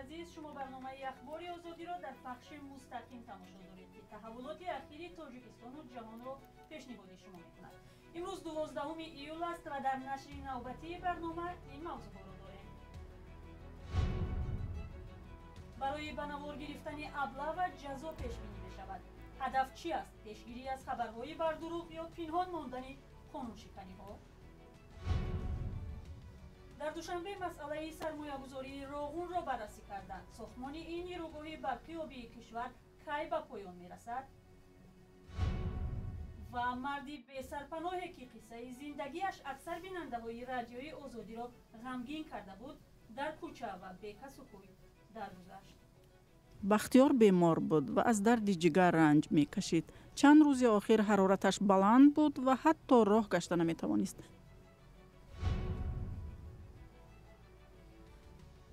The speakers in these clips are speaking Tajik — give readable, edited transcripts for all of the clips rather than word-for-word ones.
Азиз, шумо барномаи Ахбори Озодиро дар пахши мустақим тамошо доред, ки таҳаввулоти ахири Тоҷикистону ҷаҳонро пешниҳоди шумо мекунад. Имрӯз 12 июл аст ва дар нашри навбатии барнома ин мавзӯъҳоро дорем. Барои ба навор гирифтани аблава ҷазо пешбинӣ мешавад. Ҳадаф чи аст? Пешгирӣ аз хабарҳои бардурӯғ ё пинҳон мондани қонуншиканиҳо? Дар Душанбе масъалаи сармоягузории Роғунро баррасӣ карданд. Сохтмони ин нерӯгоҳи барқи обии кишвар кай ба поён мерасад? Ва марди бесарпаноҳе, ки қиссаи зиндагиаш аксар бинандаҳои Радиои Озодиро ғамгин карда буд, дар кӯча ва бекасу кӯй даргузашт. Бахтиёр бемор буд ва аз дарди ҷигар ранҷ мекашид. Чанд рӯзи охир ҳарораташ баланд буд ва ҳатто роҳ гашта наметавонист.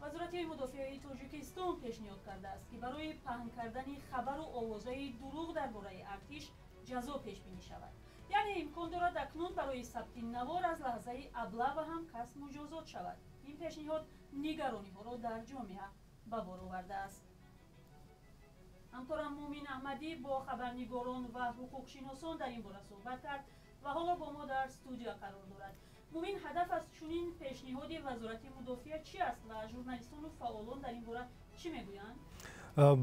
Вазорати мудофиаи Тоҷикистон пешниҳод кардааст, ки барои паҳн кардани хабару овозаи дурӯғ дар бораи артиш ҷазо пешбинӣ шавад. Яъне имкон дорад акнун барои сабти навор аз лаҳзаи аблава ҳам кас муҷозот шавад. Ин пешниҳод нигарониҳоро дар ҷомеа ба бор овардааст. Ҳамкорам Мумин Аҳмадӣ бо хабарнигорон ва ҳуқуқшиносон дар ин бора суҳбат кард ва ҳоло бо мо дар студия қарор дорад. Мумин, ҳадаф аз чунин пешниҳоди Вазорати мудофиа чи аст ва журналистону фаъолон дар ин бора чӣ мегӯянд?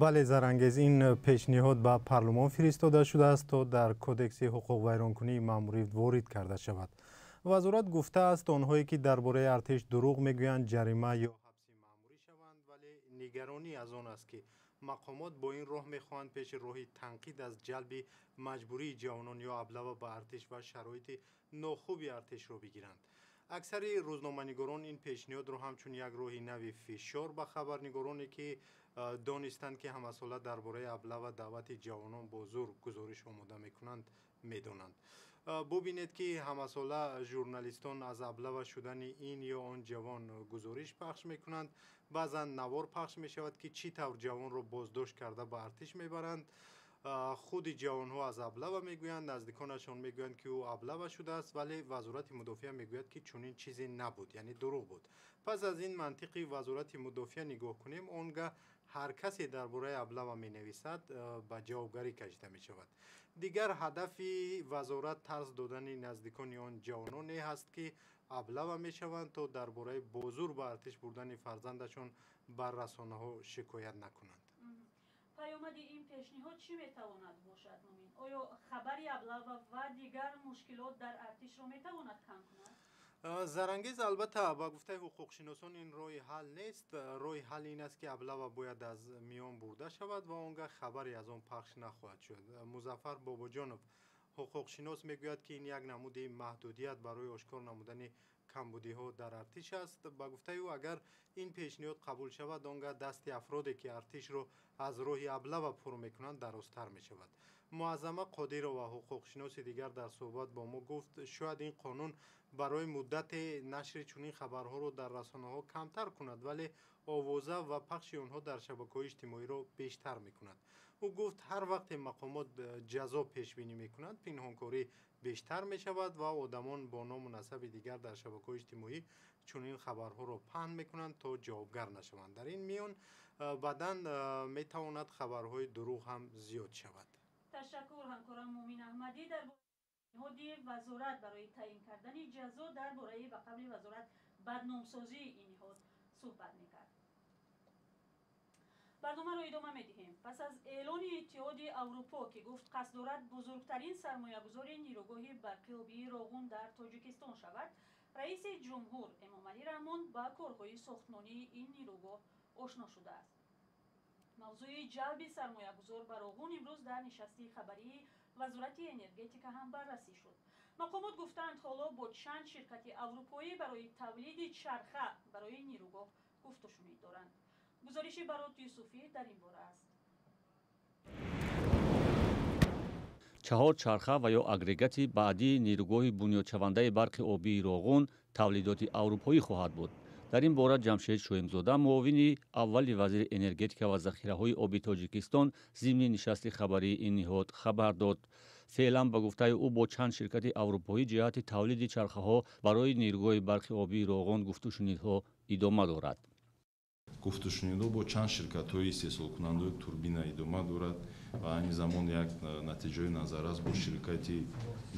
Бале, Зарангез, ин пешниҳод ба парлумон фиристода шудааст, то дар кодекси ҳуқуқвайронкунии маъмурӣ ворид карда шавад. Вазорат гуфтааст, онҳое ки дар бораи артиш дурӯғ мегӯянд, ҷарима ё ҳабси маъмурӣ шаванд, вале нигаронӣ аз он аст, ки мақомот бо ин роҳ мехоҳанд пеши роҳи танқид аз ҷалби маҷбурии ҷавонон ё аблава ба артиш ва шароити нохуби артишро бигиранд. Аксари рӯзноманигорон ин пешниҳодро ҳамчун як роҳи нави фишор ба хабарнигороне, ки донистанд, ки ҳамасола дар бораи аблава даъвати ҷавонон бо зур гузориш омода мекунанд, медонанд. Бубинед, ки ҳамасола журналистон аз аблава шудани ин ё он ҷавон гузориш пахш мекунанд. Баъзан навор пахш мешавад, ки чӣ тавр ҷавонро боздошт карда ба артиш мебаранд. Худи ҷавонҳо аз аблава мегӯянд, наздиконашон мегӯянд, ки ӯ аблава шудааст, вале Вазорати мудофиа мегӯяд, ки чунин чизе набуд, яъне дурӯғ буд. Пас аз ин мантиқи Вазорати мудофиа нигоҳ кунем, он гаҳ ҳар касе дар бораи аблава менависад, ба ҷавобгарӣ кашида мешавад. Дигар ҳадафи вазорат тарс додани наздикони он ҷавононе ҳаст, ки аблава мешаванд, то дар бораи бозур ба артиш бурдани фарзандашон бар расонаҳо шикоят накунанд. Паёмади ин пешниҳод чӣ метавонад бошад, Мумин? Оё хабари аблава ва дигар мушкилот дар артишро метавонад кам кунад? Зарангез, албатта, ба гуфтаи ҳуқуқшиносон ин роҳи ҳал нест. Роҳи ҳал ин аст, ки аблава бояд аз миён бурда шавад ва он гаҳ хабаре аз он пахш нахоҳад шуд. Музаффар Бобоҷонов, ҳуқуқшинос, мегӯяд, ки ин як намуди маҳдудият барои ошкор намудани камбудиҳо дар артиш аст. Ба гуфтаи ӯ, агар ин пешниҳод қабул шавад, он гаҳ дасти афроде, ки артишро аз роҳи аблава пур мекунанд, дарозтар мешавад. Муаззама Қодирова, ҳуқуқшиноси дигар, дар суҳбат бо мо гуфт, шояд ин қонун барои муддате нашри чунин хабарҳоро дар расонаҳо камтар кунад, вале овоза ва пахши онҳо дар шабакаҳои иҷтимоиро бештар мекунад. Ӯ гуфт, ҳар вақте мақомот ҷазо пешбинӣ мекунанд, пинҳонкорӣ бештар мешавад ва одамон бо ному насаби дигар дар шабакаҳои иҷтимоӣ чунин хабарҳоро паҳн мекунанд, то ҷавобгар нашаванд. Дар ин миён баъдан метавонад хабарҳои дурӯғ ҳам зиёд шавад. Ташаккур, ҳамкорам Мумин Аҳмадӣ дар пешниҳоди вазорат барои таъин кардани ҷазо дар бораи ба қавли вазорат бадномсозии ин ниҳод суҳбат мекард. Барномаро идома медиҳем. Пас аз эълони Иттиҳоди Аврупо, ки гуфт қасд дорад бузургтарин сармоягузори нерӯгоҳи барқи обии Роғун дар Тоҷикистон шавад, раиси ҷумҳур Эмомалӣ Раҳмон ба корҳои сохтмонии ин нерӯгоҳ ошно шудааст. Мавзӯи ҷалби сармоягузор ба Роғун имрӯз дар нишасти хабарии Вазорати энергетика ҳам баррасӣ шуд. Мақомот гуфтаанд, ҳоло бо чанд ширкати аврупоӣ барои тавлиди чарха барои нерӯгоҳ гуфтушунид доранд. Гузориши Барот Юсуфӣ дар ин бора аст. Чаҳор чарха ва ё агрегати баъдии нерӯгоҳи бунёдшавандаи барқи обии Роғун тавлидоти аврупоӣ хоҳад буд. Дар ин бора Ҷамшед Шоимзода, муовини аввали вазири энергетика ва захираҳои оби Тоҷикистон, зимни нишасти хабарии ин ниҳод хабар дод. Феълан, ба гуфтаи ӯ, бо чанд ширкати аврупоӣ ҷиҳати тавлиди чархаҳо барои нерӯгоҳи барқи обии Роғун гуфтушунидҳо идома дорад. Гуфтушунидҳо бо чанд ширкатҳои истеҳсолкунандаи турбина идома дорад ва айни замон як натиҷаи назаррас бо ширкати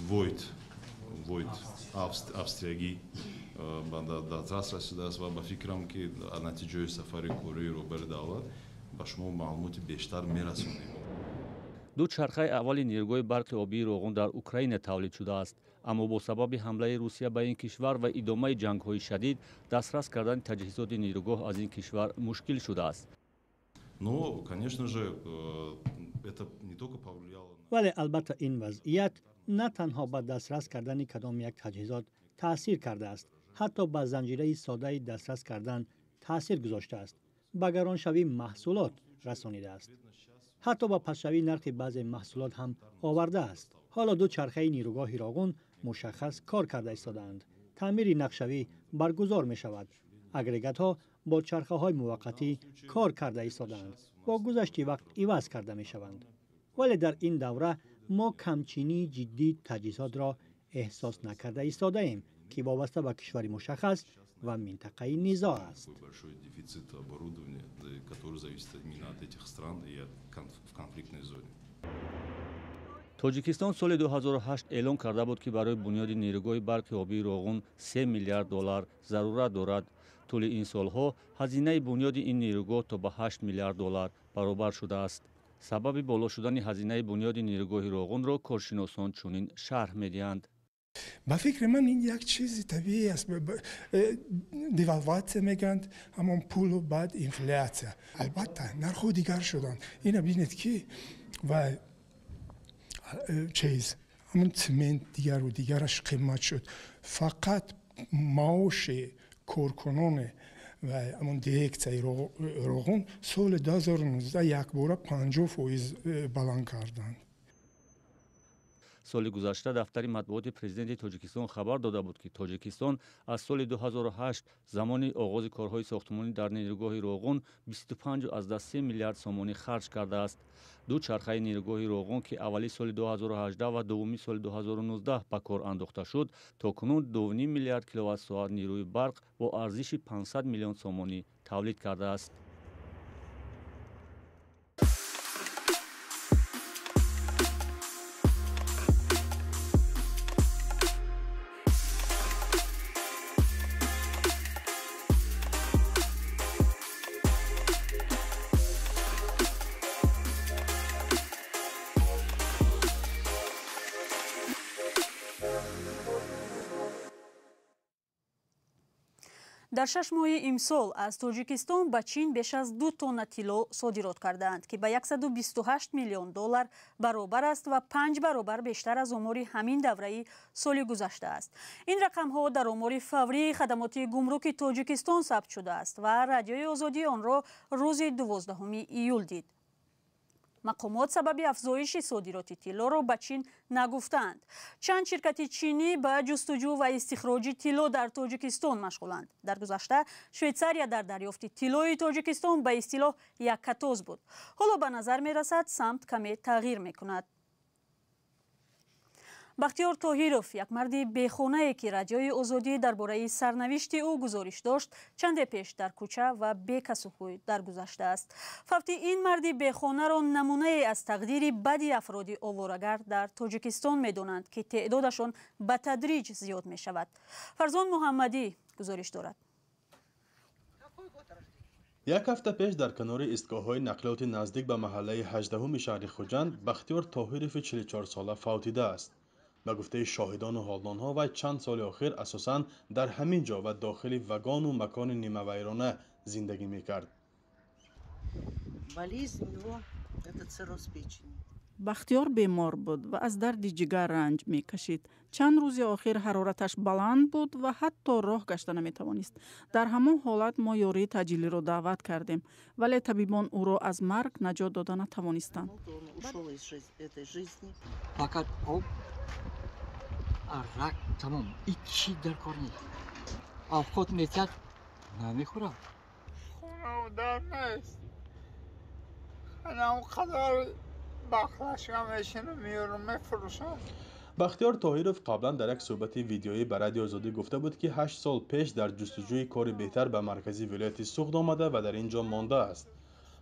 Войт австриягӣ ба дастрас расидааст ва ба фикрам, ки натиҷаи сафари кории роҳбари давлат ба шумо маълумоти бештар мерасонем. Ду чархаи аввали нерӯгоҳи барқи обии Роғун дар Украина тавлид шудааст, аммо бо сабаби ҳамлаи Русия ба ин кишвар ва идомаи ҷангҳои шадид дастрас кардани таҷҳизоти нерӯгоҳ аз ин кишвар мушкил шудааст. Но, конечно же, это не только повлияло. Вале албатта ин вазъият на танҳо ба дастрас кардани кадом як таҷҳизот таъсир кардааст, ҳатто ба занҷираи содаи дастрас кардан таъсир гузоштааст, ба гароншавии маҳсулот расонидааст, ҳатто ба пастшавии нархи баъзе маҳсулот ҳам овардааст. Ҳоло ду чархаи нерӯгоҳи Роғун мушаххас кор карда истодаанд, таъмири нақшавӣ баргузор мешавад. Агрегатҳо бо чархаҳои муваққатӣ кор карда истодаанд, бо гузашти вақт иваз карда мешаванд. Вале дар ин давра мо камчинии ҷиддии таҷҳизотро эҳсос накарда истодаем, ки вобаста ба кишвари мушаххас ва минтақаи низоъ аст. Большой дефицит оборудования, который зависит именно от этих стран и в конфликтной зоне. Тоҷикистон соли 2008 эълон карда буд, ки барои бунёди нерӯгоҳи барқи обии Роғун 3 миллиард доллар зарурат дорад. Тӯли ин солҳо ҳазинаи бунёди ин нерӯгоҳ то ба 8 миллиард доллар баробар шудааст. Сабаби боло шудани ҳазинаи бунёди нерӯгоҳи Роғунро коршиносон чунин шарҳ медиҳанд. Ба фикри ман, ин як чизи табиӣ аст. Девальвация мегӯянд ҳамон пулу, баъд инфляция. Албатта, нархҳо дигар шуданд. Ина бинед, ки ва чиз, ҳамон цемент, дигару дигараш қимат шуд. Фақат маоши коркунони ва ҳамон дирексияи Роғун соли 2019 якбора 50% баланд карданд. Соли гузашта дафтари матбуоти президенти Тоҷикистон хабар дода буд, ки Тоҷикистон аз соли 2008, замони оғози корҳои сохтмонӣ дар нерӯгоҳи Роғун, 25,3 миллиард сомонӣ харҷ кардааст. Ду чархаи нерӯгоҳи Роғун, ки аввали соли 2018 ва дуввуми соли 2019 ба кор андохта шуд, то кунун 2,5 миллиард киловатт-соат нерӯи барқ бо арзиши 500 миллион сомонӣ тавлид кардааст. Дар 6 моҳи имсол аз Тоҷикистон ба Чин беш аз 2 тонна тилло содирот кардаанд, ки ба 128 миллион доллар баробар аст ва панҷ баробар бештар аз омори ҳамин давраи соли гузашта аст. Ин рақамҳо дар омори фаврии хадамоти гумруки Тоҷикистон сабт шудааст ва Радиои Озодӣ онро рӯзи 12 июл дид. Мақомот сабаби афзоиши содироти тиллоро ба Чин нагуфтаанд. Чанд ширкати чинӣ ба ҷустуҷӯ ва истихроҷи тилло дар Тоҷикистон машғуланд. Дар гузашта Швейтсария дар дарёфти тиллои Тоҷикистон ба истилоҳ яккатоз буд. Ҳоло ба назар мерасад, самт каме тағйир мекунад. Бахтиёр Тоҳиров, як марди бехонае, ки Радиои Озодӣ дар бораи сарнавишти ӯ гузориш дошт, чанде пеш дар кӯча ва бекасухӯй даргузаштааст. Фавти ин марди бехонаро намунае аз тақдири бади афроди оворагард дар Тоҷикистон медонанд, ки теъдодашон ба тадриҷ зиёд мешавад. Фарзон Муҳаммадӣ гузориш дорад. Як ҳафта пеш дар канори истгоҳҳои нақлиёти наздик ба маҳаллаи 18-уми шаҳри Хуҷанд Бахтиёр Тоҳирови 44сола фавтидааст. Ба гуфтаи шоҳидону ҳолдонҳо, вай чанд соли охир асосан дар ҳамин ҷо ва дохили вагону макони нимавайрона зиндагӣ мекард. Болезнь у него — это цирроз печени. Бахтиёр бемор буд ва аз дарди ҷигар ранҷ мекашид. Чанд рӯзи охир ҳарораташ баланд буд ва ҳатто роҳ гашта наметавонист. Дар ҳамон ҳолат мо ёрии таъҷилиро даъват кардем, вале табибон ӯро аз марг наҷот дода натавонистанд. Он ушел из этой жизни. Фақат об, арак, тамом, ҳичи дар кор нест. Авқот метиҳад, намехӯрам. Хонаву дар нест. Ана он қадар баклажка мешинам, меёрам, мефурӯшам. Бахтиёр Тоҳиров қаблан дар як суҳбати видеоӣ ба Радиои Озодӣ гуфта буд, ки 8 сол пеш дар ҷустуҷӯи кори беҳтар ба маркази вилояти Суғд омада ва дар ин ҷо мондааст.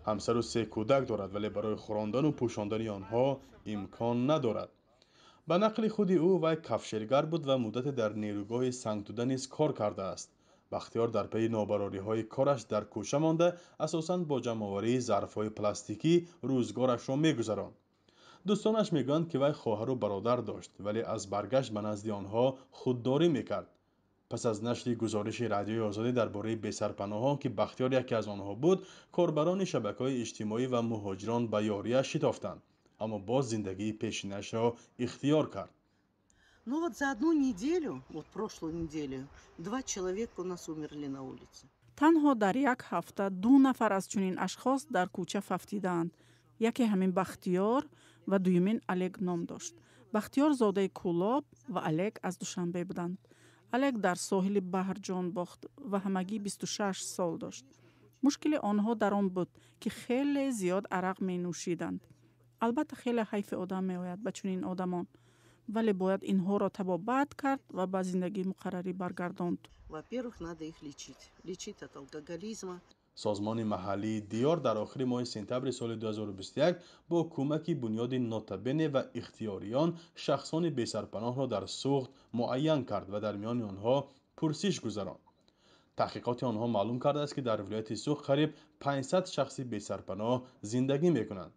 Ҳамсару 3 кӯдак дорад, вале барои хӯрондану пӯшондани онҳо имкон надорад. Ба нақли худи ӯ, вай кафшергар буд ва муддате дар нерӯгоҳи Сангтуда низ кор кардааст. Бахтиёр дар пайи нобарориҳои кораш дар кӯча монда, асосан бо ҷамъоварии зарфҳои пластикӣ рӯзгорашро мегузаронд. Дӯстонаш мегӯянд, ки вай хоҳару бародар дошт, вале аз баргашт ба назди онҳо худдорӣ мекард. Пас аз нашри гузориши Радиои Озодӣ дар бораи бесарпаноҳон, ки Бахтиёр яке аз онҳо буд, корбарони шабакаҳои иҷтимоӣ ва муҳоҷирон ба ёрияш шитофтанд, аммо боз зиндагии пешинашро ихтиёр кард. Ну вот за одну неделю, вот прошлую неделю, 2 человека у нас умерли на улице. Танҳо дар як ҳафта 2 нафар аз чунин ашхос дар кӯча фавтидаанд. Яке ҳамин Бахтиёр ва дуюмин Олег ном дошт. Бахтиёр зодаи Кӯлоб ва Олег аз Душанбе буданд. Олег дар соҳили баҳр ҷон бохт ва ҳамагӣ 26 сол дошт. Мушкили онҳо дар он буд, ки хеле зиёд арақ менӯшиданд. Албатта, хеле ҳайфи одам меояд ба чунин одамон, вале бояд инҳоро табобат кард ва ба зиндагии муқаррарӣ баргардонд. Во-первых, надо их лечить. Лечить от алкоголизма. Созмони маҳаллии Диёр дар охири моҳи сентябри соли 2021 бо кӯмаки бунёди Нотабене ва ихтиёриён шахсони бесарпаноҳро дар Суғд муайян кард ва дар миёни онҳо пурсиш гузаронд. Таҳқиқоти онҳо маълум кардааст, ки дар вилояти Суғд қариб 500 шахси бесарпаноҳ зиндагӣ мекунанд.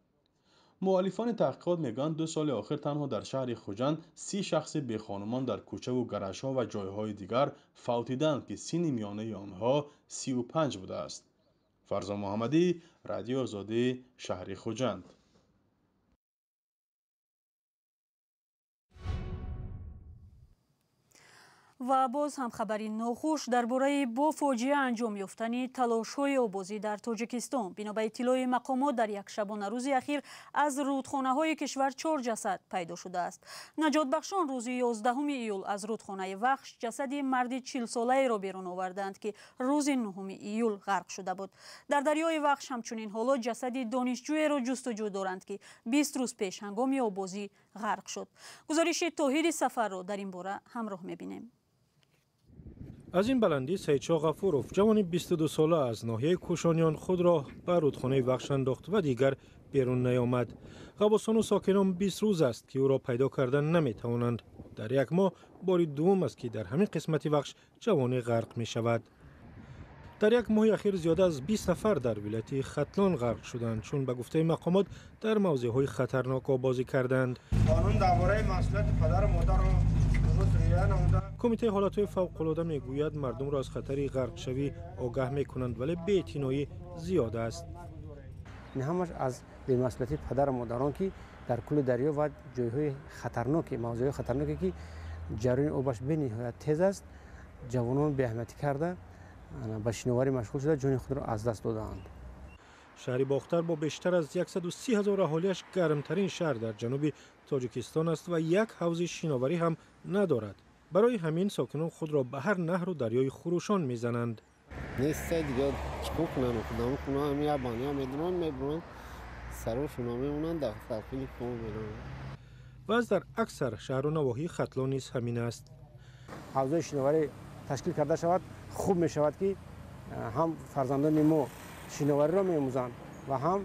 Муаллифони таҳқиқот мегӯянд, 2 соли охир танҳо дар шаҳри Хуҷанд 30 шахси бехонумон дар кӯчаву гаражҳо ва ҷойҳои дигар фавтиданд, ки синни миёнаи онҳо 35 будааст. Фарзон Муҳаммадӣ, Радиои Озодӣ, шаҳри Хуҷанд. Ва боз ҳам хабари нохуш дар бораи бо фоҷиа анҷом ёфтани талошҳои обозӣ дар Тоҷикистон. Бино ба иттилои мақомот, дар як шабонарӯзи ахир аз рудхонаҳои кишвар 4 ҷасад пайдо шудааст. Наҷотбахшон рӯзи 11 июл аз рудхонаи Вахш ҷасади марди 40-солаеро берун оварданд, ки рӯзи 9 июл ғарқ шуда буд. Дар дарёи Вахш ҳамчунин ҳоло ҷасади донишҷӯеро ҷустуҷӯ доранд, ки 20 рӯз пеш ҳангоми обозӣ ғарқ шуд. Гузориши Тоҳири Сафарро дар ин бора ҳамроҳ мебинем. Аз ин баландӣ Саидшоҳ Ғафуров, ҷавони 22-сола аз ноҳияи Кӯшониён, худро ба рудхонаи Вахш андохт ва дигар берун наёмад. Ғаввосону сокинон 20 рӯз аст, ки ӯро пайдо кардан наметавонанд. Дар як моҳ бори дуввум аст, ки дар ҳамин қисмати Вахш ҷавоне ғарқ мешавад. Дар як моҳи ахир зиёда аз 20 нафар дар вилояти Хатлон ғарқ шуданд, чун ба гуфтаи мақомот дар мавзеъҳои хатарнок обозӣ карданд. Қонун дар бораи масъулияти падару модарро Кумитаи ҳолатҳои фавқулода мегӯяд, мардумро аз хатари ғарқшавӣ огаҳ мекунанд, вале беэътиноӣ зиёд аст. Ин ҳамаш аз бемасъулияти падару модарон, ки дар кӯли дарё ва ҷойҳои хатарноке, мавзеъҳои хатарноке, ки ҷараёни обаш бениҳоят тез аст, ҷавонон беаҳамиятӣ карда ба шиноварӣ машғул шуда ҷони худро аз даст додаанд. Шаҳри Бохтар бо бештар аз 130 ҳазор аҳолиаш гармтарин шаҳр дар ҷануби Тоҷикистон аст ва як ҳавзи шиноварӣ ҳам надорад. Барои ҳамин сокинон худро ба ҳар наҳру дарёи хурӯшон мезананд. Неста дигар чикор кунанд, худам кунам, я баня медонам, мебуранд, сарошона мемонанд, дар салқини хун мераванд. Вазъ дар аксар шаҳру навоҳии Хатлон низ ҳамин аст. Ҳавзҳои шиноварӣ ташкил карда шавад, хуб мешавад, ки ҳам фарзандони мо шиновариро меомӯзанд ва ҳам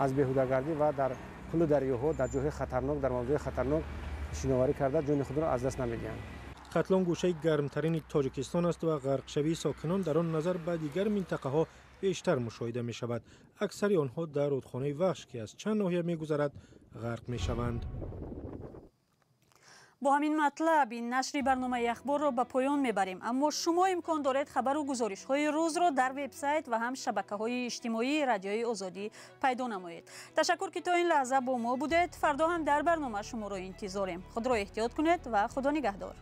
аз беҳудагардӣ ва дар кӯлу дарёҳо, дар ҷойҳои хатарнок, дар мавзеъҳои хатарнок шиноварӣ карда ҷони худро аз даст намедиҳанд. Хатлон гӯшаи гармтарини Тоҷикистон аст ва ғарқшавии сокинон дар он назар ба дигар минтақаҳо бештар мушоҳида мешавад. Аксари онҳо дар рудхонаи Вахш, ки аз чанд ноҳия мегузарад, ғарқ мешаванд. Бо ҳамин матлаб ин нашри барномаи ахборро ба поён мебарем. Аммо шумо имкон доред хабару гузоришҳои рӯзро дар вебсайт ва ҳам шабакаҳои иҷтимоии Радиои Озодӣ пайдо намоед. Ташаккур, ки то ин лаҳза бо мо будед. Фардо ҳам дар барнома шуморо интизорем. Худро эҳтиёт кунед ва Худо нигаҳдор.